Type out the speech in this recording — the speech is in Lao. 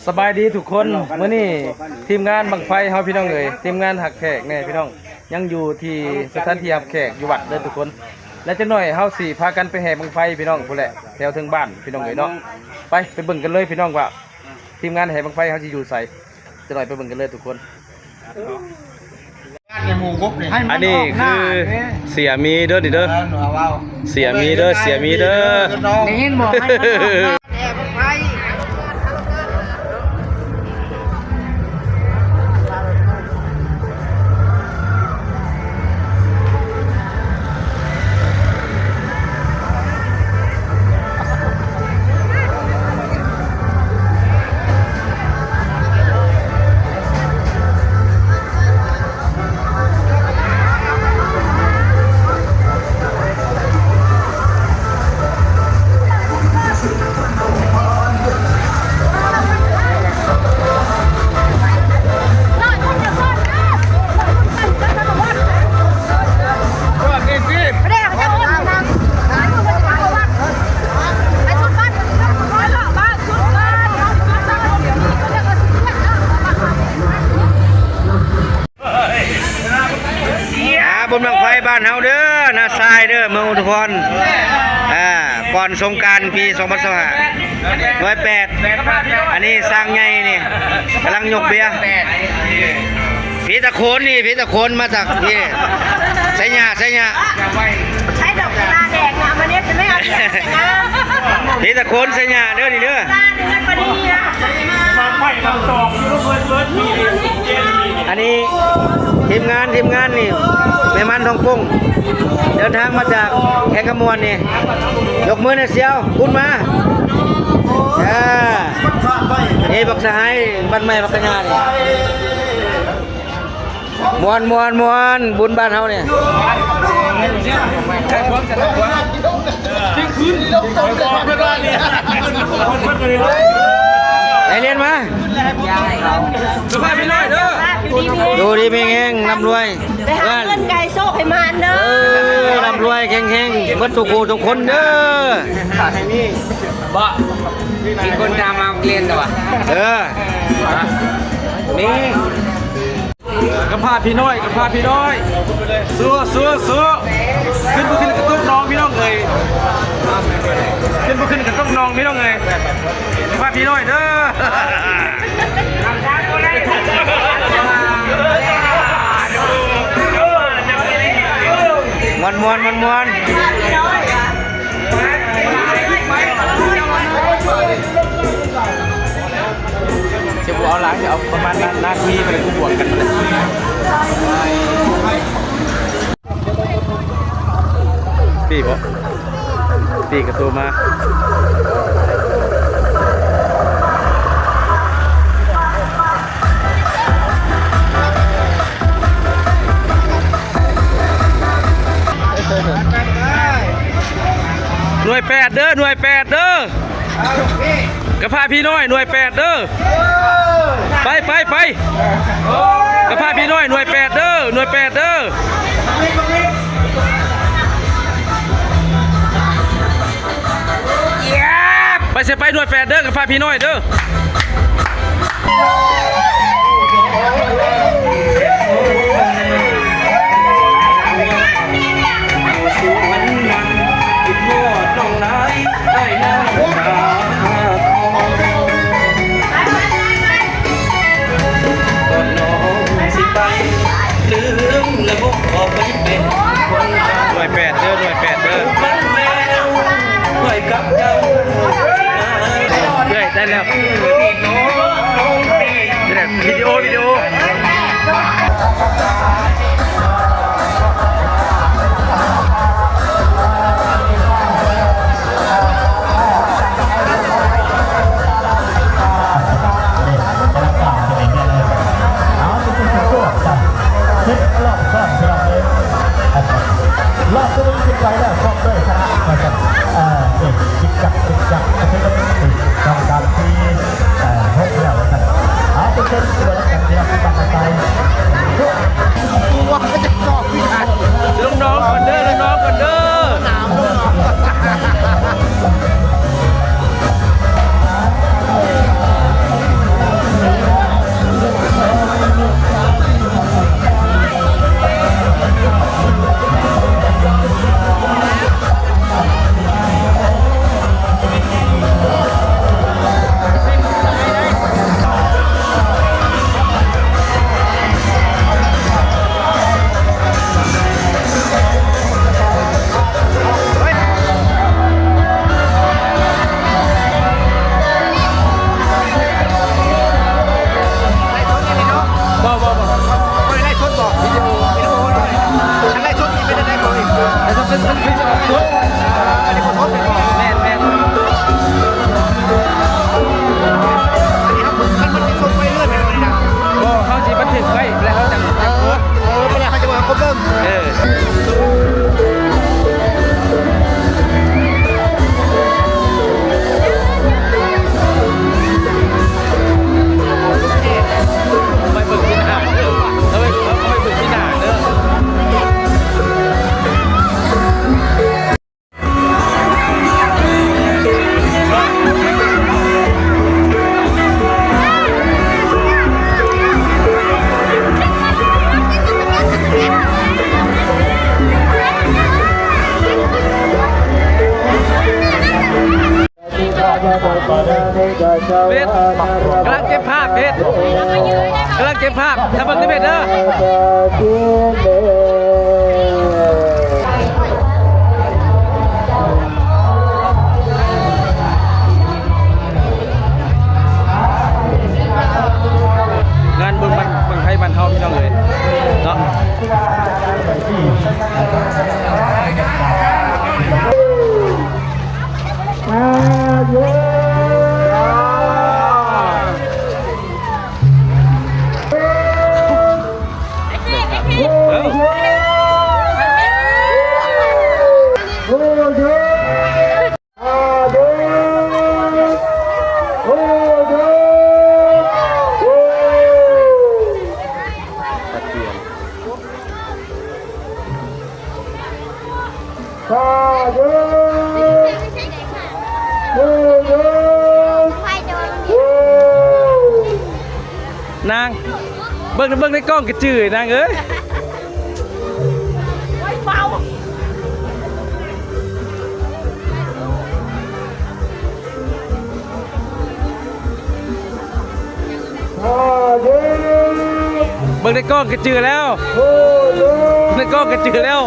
ສະບາຍດີທຸກຄົນ ມື້ນີ້ທີມງານບັ້ງໄຟເຮົາພີ່ນ້ອງເອີຍ ທີມງານຮັກແຂກແນ່ພີ່ນ້ອງ ຍັງຢູ່ທີ່ສະຖານທີ່ຮັບແຂກຢູ່ວັດເດີທຸກຄົນ ແລະຈັກໜ່ອຍເຮົາຊິພາກັນໄປແຫ່ບັ້ງໄຟພີ່ນ້ອງ ພຸ້ນແຫຼະ ແຖວເທິງບ້ານພີ່ນ້ອງເອີຍເນາະ ໄປ ໄປເບິ່ງກັນເລີຍພີ່ນ້ອງວ່າທີມງານແຫ່ບັ້ງໄฟເຮົາຊິຢູ່ໃສ ຈັກໜ່ອຍໄປເບິ່ງກັນເລີຍທຸກຄົນ. ອັນນີ້ຄືເສຍມີເດີນີ້ເດີ ເສຍມີເດີ ເສຍມີເດີ ໄດ້ຍິນບໍ່? ອ່າ ບຸນບັ້ງໄຟບ້ານເຮົາເດີ ນາຊາຍເດີ ເມືອງອຸທຸມພອນ ອ່າ ກ່ອນສົງການປີສອງພັນຊາວຫ້າ ໜ່ວຍແປດ ອັນນີ້ຊ່າງໃຫຍ່ນີ້ກຳລັງຍົກເບຍ ຜີຕະໂຂນນີ້ ຜີຕະໂຂນມາຈາກພີ້ ໄຊຍະ ໄຊຍະ ໃຊ້ດອກກະລາແດງນະ ມາເນັດໄປແມ່ເອົາແດງນະ ຜີຕະໂຂນໄຊຍະເດີນີ້ເດີ. ອັນນີ້ທີມງານ ທີມງານນີ້ ແມ່ໝັ້ນທອງປົ້ງ ເດີນທາງມາຈາກແຂວງຄຳມ່ວນນີ້ ຍົກມືແດ່ສ່ຽວ ຄຸນມາ ເອີ ນີ້ບັກສະຫາຍ ບ້ານໃໝ່ບັກກະຍານີ້. ມ່ວນ ມ່ວນ ມ່ວນ ບຸນບ້ານເຮົານີ້ ໄດ້ລຽນມາ ຢູ່ດີມີແຮງ ຢູ່ດີມີແຮງ ລ່ຳລວຍ ໄປຫາເງິນໄກໂຊກໃຫ້ໝານເດີ ເອີ ລ່ຳລວຍແຂງແຮງ ເບິດທຸກຜູ້ທຸກຄົນເດີ ບໍ່ ມີຄົນຖາມມາຮຽນແລ້ວຫວາ ເອີ ມີ. ກຳພ້າຜີນ້ອຍ ກຳພ້າຜີນ້ອຍ ສູ້ ສູ້ ສູ້ ຂຶ້ນບໍ່ຂຶ້ນກະຕຸກນ້ອງພີ່ນ້ອງເອີຍ ຂຶ້ນບໍ່ຂຶ້ນກະຕຸກນ້ອງພີ່ນ້ອງເອີຍ ກຳພ້າຜີນ້ອຍເດີ ມ່ວນໆ ມ່ວນໆ. ຈະບໍ່ເອົາຫຼາຍ ຈະເອົາປະມານນາ ນາທີໄປ ບວກກັນ ປີ້ບໍ່ ປີ້ກະໂທມາ. ໜ່ວຍແປດເດີ ໜ່ວຍແປດເດີ ກະພ້າຜີນ້ອຍ ໜ່ວຍແປດເດີ ໄປ ໄປ ໄປ ກະພ້າຜີນ້ອຍ ໜ່ວຍແປດເດີ ໜ່ວຍແປດເດີ. ໄປໃສໄປ ໜ່ວຍແປດເດີ ກະພ້າຜີນ້ອຍເດີ. ໜ່ວຍແປດເດີ ໜ່ວຍແປດເດີ ເອື້ອຍ ໄດ້ແລ້ວ ໄດ້ແລ້ວ ວິດີໂອ ວິດີໂອ. ລອບຕົວນີ້ຂຶ້ນໄປແລ້ວ ຊອກເລີຍຊະນະວ່າຊັ້ນ ເອີ ເອີ ຈິກຈັກ ຈິກຈັກ ກຳລັງທີ່ ເອີ ຫົກແລ້ວວ່າຊັ້ນ ເອົາ ເປັນເຊີນ ເຊີນກັນ ພີ່ນ້ອງ ທີ່ບັ້ງໄຟ. ເບດ ກຳລັງເກັບພາບ ເບດ ກຳລັງເກັບພາບ ຖ້າເບິ່ງເດີ ເບດເດີ. ງານບຸນບັ້ງ ບັ້ງໄຟບ້ານເຮົາ ພີ່ນ້ອງເອີຍ ເນາະ. ນາງ ເບິ່ງ ເບິ່ງໃນກ້ອງກະຈື່ນາງເອີຍ. ເບິ່ງໃນກ້ອງກະຈື່ແລ້ວ ໃນກ້ອງກະຈື່ແລ້ວ.